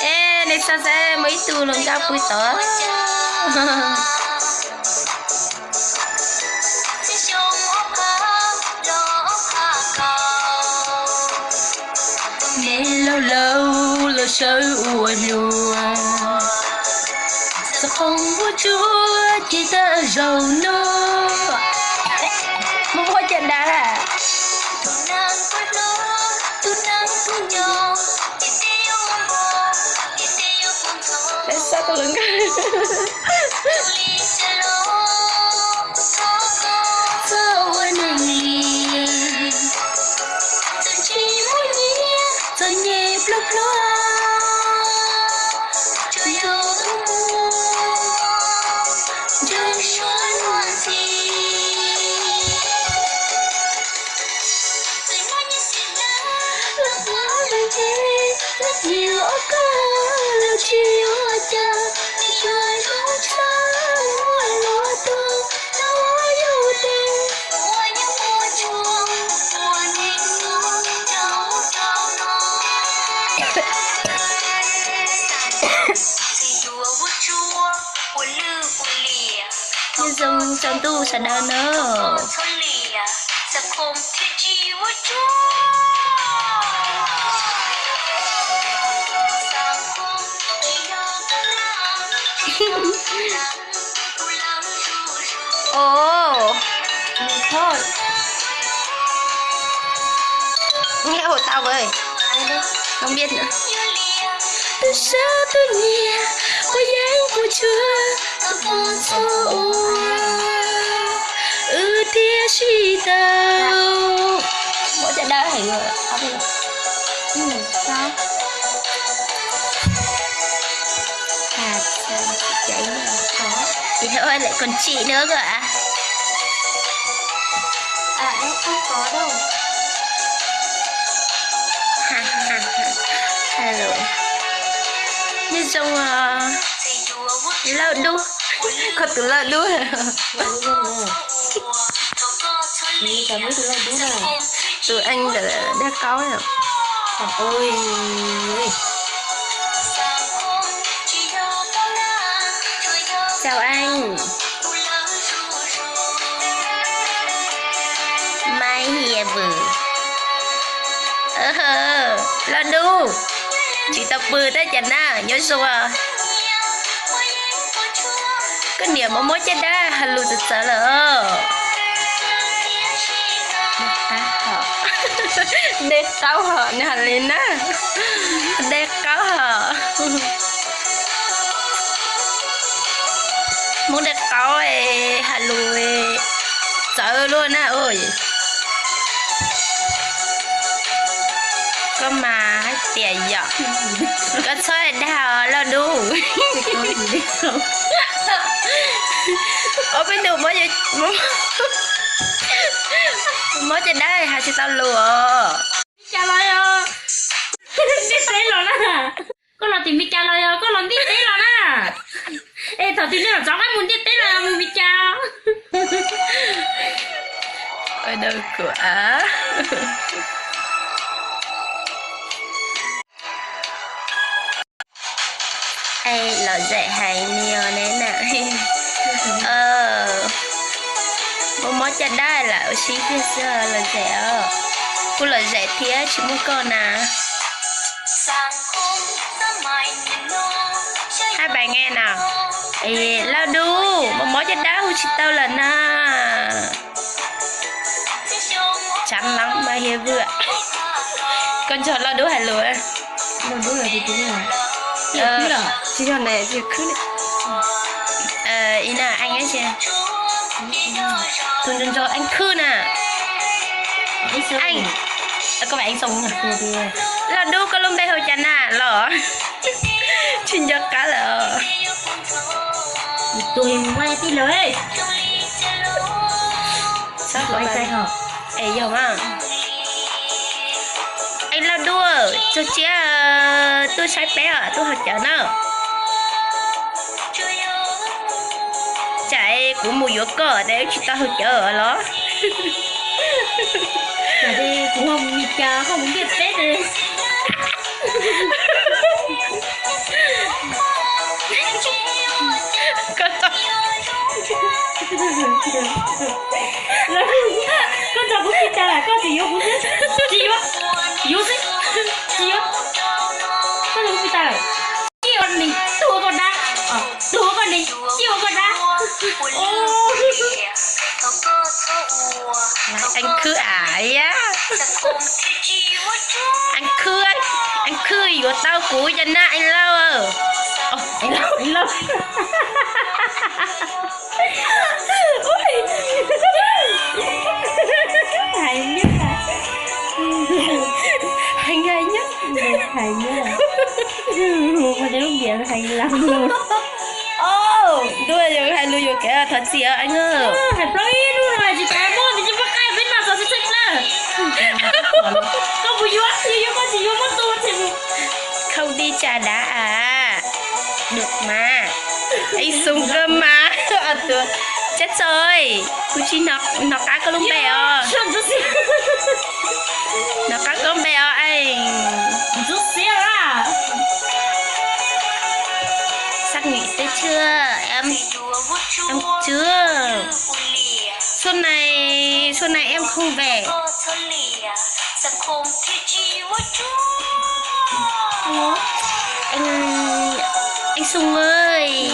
Es nej saib saib muaj ib tug hluas nkauj pw tod. Me laug laug los sawv ua luaj, xov qoob ua tsuag ces tag zaum no. Muaj muaj caj dab. Peb sab tau lawv nkag. Txog ua neeg li, tsis muaj nyiaj txom nyem pluag pluag. Nyob zoo tsaus ntuj sawv daws na. Ồ, thôi. Nghe ổn tao với. Không biết nữa. Tus sawv tus nyiam, ua yeeb ua tshuaj, ua pov txhua ua, wb thiaj sib tau. Muab caj dab heev. Ua, lawm koom tsim na koj a. Hello. Nyob zoo os, Lauj Dub. Koj tus Lauj Dub. Tus Ees ntawm Dej Qaub. Chào anh. Mai hiam vwm. Lauj Dub, tsis tau pw tab cas na, nyob zoo. Koj niam muab muab caj dab has lus txawv txawv lawm. Dej qaub hos, nws hais li na. Dej qaub hos. Muab dej qaub has lus txawv luaj na. Koj mas hais tias yom, koj txhob dag Lauj Dub. Ob peb tus muab caj dab has tsis tau lus os. Cas los yog ntiaj teb los na? Koj los tim Mes Kas los yog koj los ntiaj teb los na? Es thaum twg nej los txov qaib mus ntiaj teb los yog mus Mes Kas? Ua dau kuv av. Lom zem heev li os neb na. Muaj mob caj dab lawm ua si tiag xwb lom zem os. Kuj lom zem thiab tsis muaj koj na. Hai bạn nghe nào. Ê, Lauj Dub, muaj mob caj dab hu tsis tau lawm na. Chán lắm Mai Hiền Vượng. Koj nrog Lauj Dub hais lus. Lauj Dub là gì? Tsis yog nè, tsis yog khwb ne. Ina, anh ấy kìa. Tus nrog nrog anh khwb na. Anh, không phải anh Sùng nhỉ? Lauj Dub, koj lub npe hu cas na los? Tsis nco qab lawm. Tus hiền mai tij lawm. Es yog mas. Es Lauj Dub, txog tsiab tuaj saib peb os, tuaj haus cawv na. Tsam kuv mus yuav koj tas wb tsis tau haus cawv los. Kuv ho mus Mes Kas, koj mus ntiaj teb tes. Yuav kuv xwb, tsis yuav, yuav xwb, tsis yuav. Koj tus pis tas, ciaj ua koj ni, tuag koj dab, tuag koj ni, ciaj ua koj dab. Eev khwb a, eev khwb, eev khwb yuav tau kuv cov nab eev lauj. Hais nyob, hais nyob, hais nyob, hais nyob, hais nyob. Ntuj, yog hais lus yuam kev thov txim os eev. Hais plaub ib hnub no tsis tau muaj, tsis muaj qaib peb noj txog txhij txhij plaws. Koj puas yuav, yog yuav koj tsis yuav muab tua tsis mus. Không đi trà đá à? Được mà. Anh Sung cơ mà. Chết rồi. Kuv tsis hnov qab koj lub npe os. Hnov qab koj lub npe os. Xác nhận thấy chưa? Em, em chưa. Suốt ngày, suốt ngày em không về. Anh, anh Sung ơi.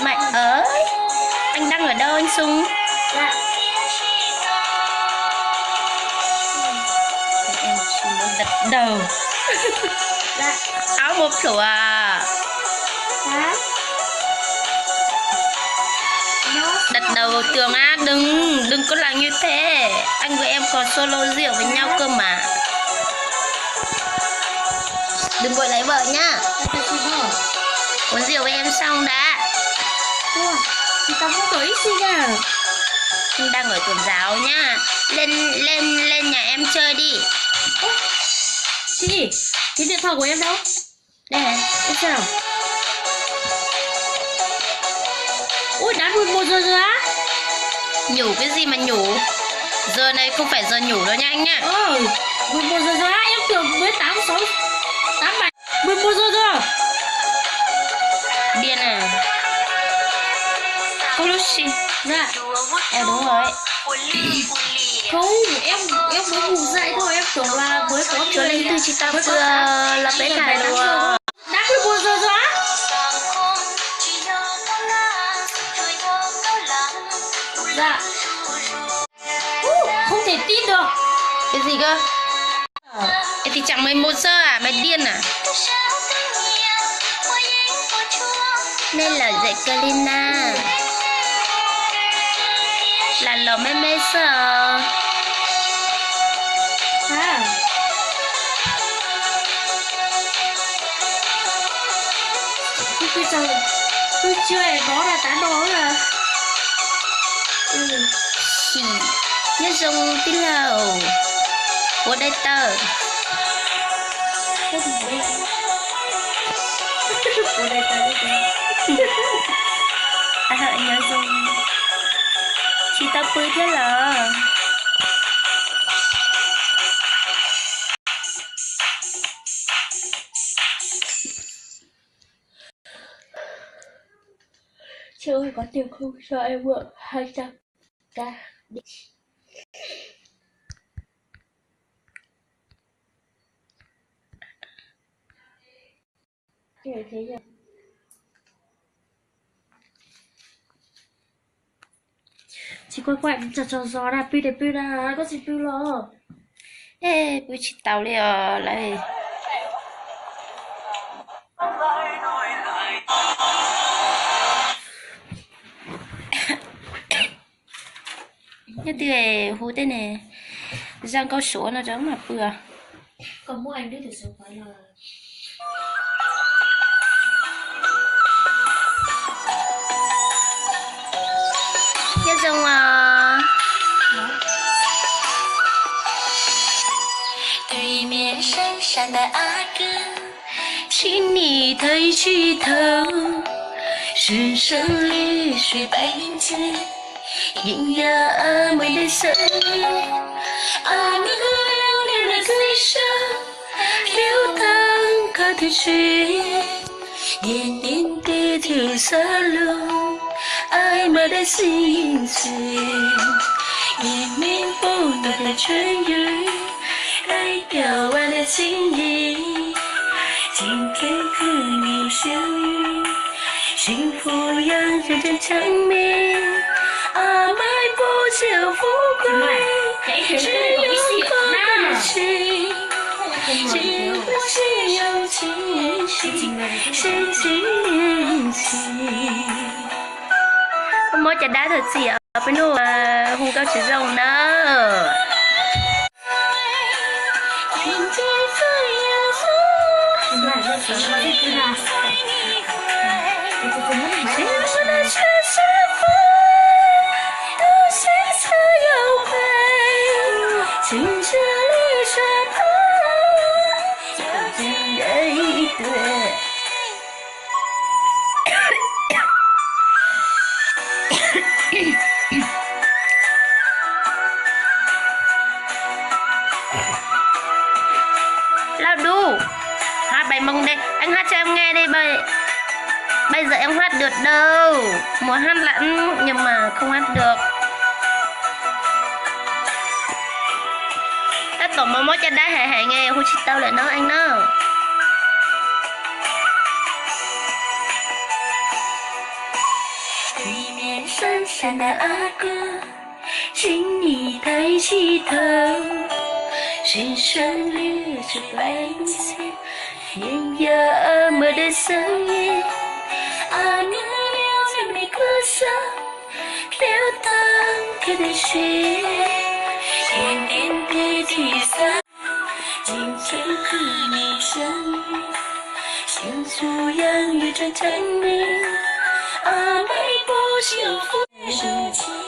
Mày ơi, anh đang ở đâu anh Sung? Đầu. Áo màu plua. Đặt đầu vào tường á, đừng, đừng có làm như thế. Anh với em còn solo rượu với nhau cơ mà. Đừng quậy lấy vợ nhá. Uống rượu với em xong đã. Ủa, thì tao không có ý gì nha. Anh đang ở tuần giáo nhá. Lên, lên, lên nhà em chơi đi. Ủa, chị, cái điện thoại của em đâu? Đây này, em xem nào. Ui, đã mười một giờ rồi á. Nhủ cái gì mà nhủ? Giờ này không phải giờ nhủ đâu nha anh nha. Ờ, mười một giờ rồi á, em tưởng mới tám sáu, tám bảy. Mười một giờ rồi. Điên à. Có lúc xì. Dạ. À, đúng rồi. Không, em, em mới ngủ dậy thôi, em tưởng là mới có người, Chuo leej twg tsis tau pw los peb hais lus. Đã mười một giờ rồi á. Dạ. Ú, không thể tin được. Cái gì cơ? Ê, thì chẳng mười một giờ à, mày điên à? Nay lawm dạy Kalina. Lam los me me xwb os. Tôi, tôi, tôi chưa nói là tán đồ là. Xim, nyob zoo tij laug. Ua dai tawm. Nyob zoo. Tsis tau pw thiab los? Chị ơi, có tiền không cho em mượn hai trăm k? Tsis quaj quaj, tso tso zos na, pw ces pw na, koj tsis pw los? Ej, pw tsis taus li os lawm. Nyob twg hu tej ne, zaj nkauj suav no rau mam pw. Nyob zoo os. Yeej yog a muaj dej sab, a muaj dej sab, liu tag koj tus tsev. Niaj hnub twb tsis xav los, ai mas dej xwb yeej tsis. Niaj hnub pom ntawm tag tsev yus, ai tias ua dej xwb yeej, tsis khwv khwv nws sawv. Sing phu yang sing chang chang me, a mai phu siu phu koi, sing yus koi koi sing, sing phu sing yus sing, sing sing sing. Koj muab caj dab thov txim os, peb hnub hu nkauj tsis zoo na. Lau du, hát bài Mông đi, anh hát cho em nghe đi bài. Bây giờ em hát được đâu. Muốn hát lắm nhưng mà không hát được. Tab tom mas muab caj dab hais hais nghe, hu tsis tau lawm no anh no. Sab sab na a kuv, sib nim thaij tsis tau, sib sab lwj tsis paib ntxhiab, yeej yog a muaj dej sab, a muaj dej sab me kuj sab, liu tag koj tus tsev, yeej yeej peb tsis xav, yeej tseem khwv nws sab, sib txhub yeej yus tseem tseem me, a muaj dej pub sib ua fub sib txhub,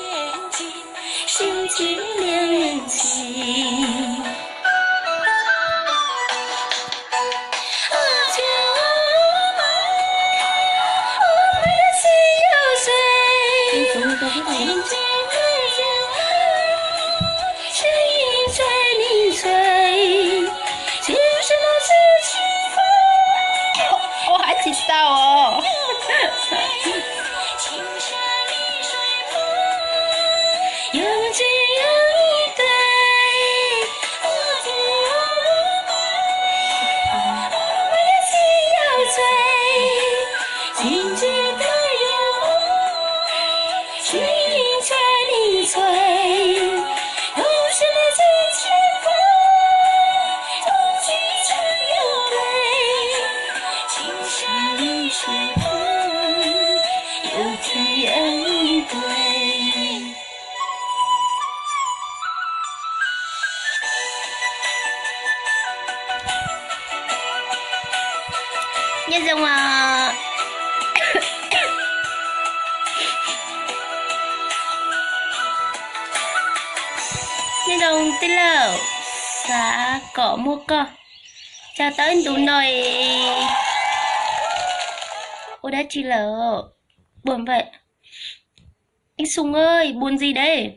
sib txhub liam ntxhi. Ua hais tsis tau os. Nyob zoo, nyob zoo tij laug, xav kom muaj koj, tsa tau ib ntu no es ua dab tsi lawm? Buồn vậy. Anh Sùng ơi, buồn gì đấy?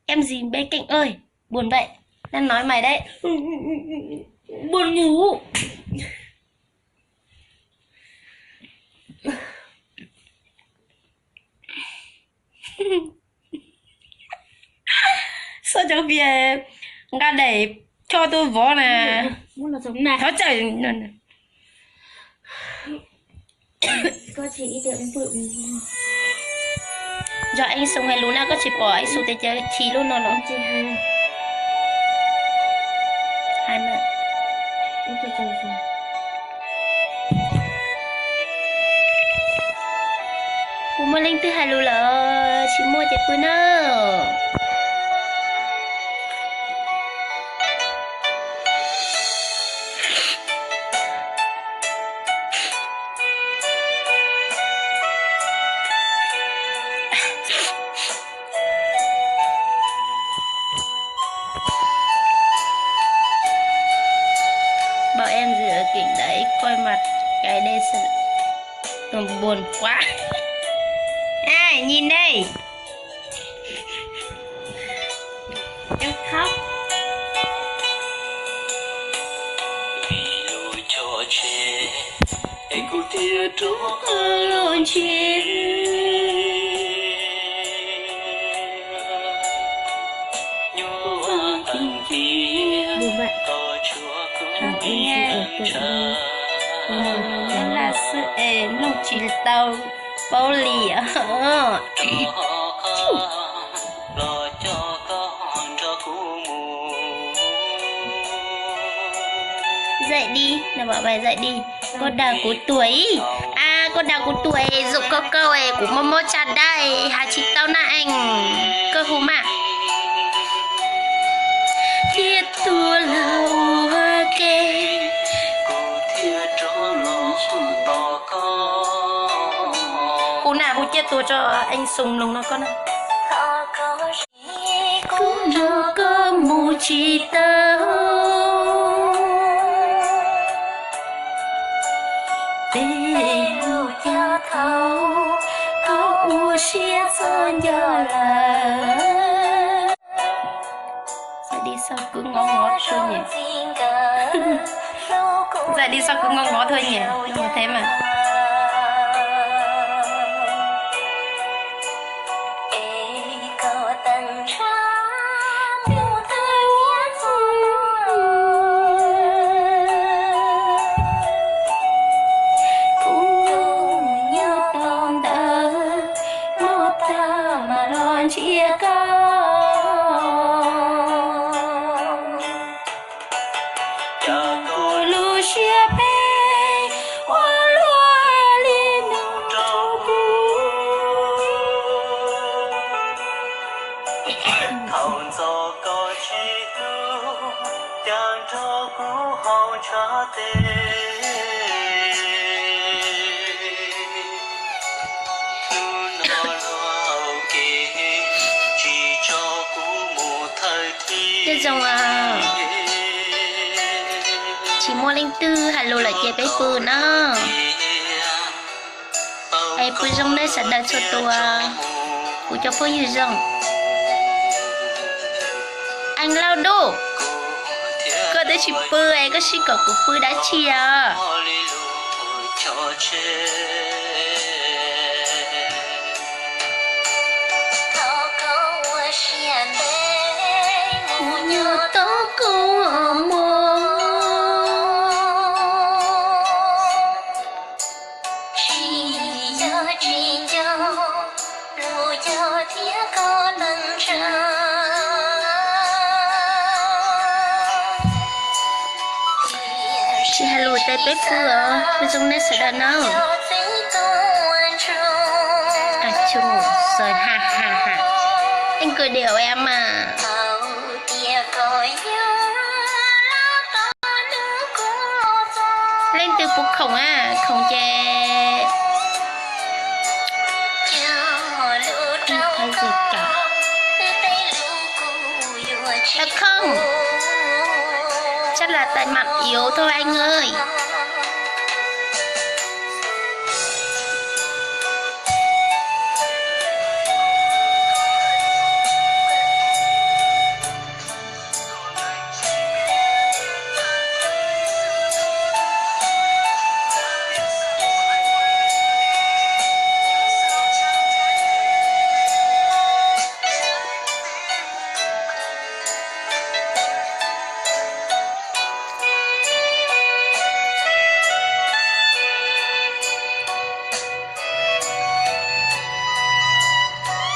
Em gì bên cạnh ơi, buồn vậy. Đang nói mày đấy. Buồn ngủ. Xoj cov vias nqa daim cho tuaj vov na. Thov cawm. Yog Anh Sùng hais lus na, koj tsis pom Anh Sùng tias chim lub no los? Hais mas. Puas muaj leej twg hais lus lawm? Tsis muaj ces pw na. Bảo em giữ ở cạnh đấy coi mặt cái đây sự buồn quá. Nyi nej. Laj xwb es mloog tsis tau paub li. Dạy đi, nó bảo bài dạy đi. Cô đào của tuổi. À, cô đào của tuổi, giọng cô câu ấy, cũng mô mô cha đai, hai chín tao na anh. Cô Hùng ạ. Thiab tua lauj ke. Hu na, hu ciaj tua tso, anh Sùng mloog no koj na. Kuv nrog koj mus tsis tau. Tej lub caij thaum koj ua siab txom nyem lawm. Dạy đi sao cứ ngó ngó thôi nhỉ. Dạy đi sao cứ ngó ngó thôi nhỉ. Đúng rồi, thế mà. Kuv nyob tau ntawd, noj tag mas los ntsia koj. Cov koj lub siab phem ua luaj li no rau kuv. Thaum ntxov koj tsis hlub, cas nrog kuv haus ntshav tes. Hnub no luag ua ke, tsis tso kuv mus thawj thiab. Tsis muaj leej twg hais lus lawm ces peb pw no. Es pw zoo nej sawv daws txhua tus, kuv cov phooj ywg zoo. Eev Lauj Duj, koj twb tsis pw es koj sib kom kuv pw dab tsi os? Mus nyob tau koj mog. Tsis yog tsis nco lus cog thiab koj neej tsa. Tsis hais lus ces peb pw os, pw zoo nej sawv daws nawb. Txawm ha ha ha. Anh Cờ Điểu em à. Leej twg puas khoom a, khoom ces thawj zis kam. Tau khoom, chắc là tại mạng yếu thôi anh ơi.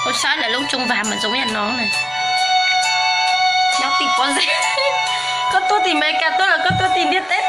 Ua saib lawv lub tsoo vag mas zoo ib yam no na. Nyob tim pob zeb, koj tuaj tim Amelikas tuaj los koj tuaj tim ntiaj teb.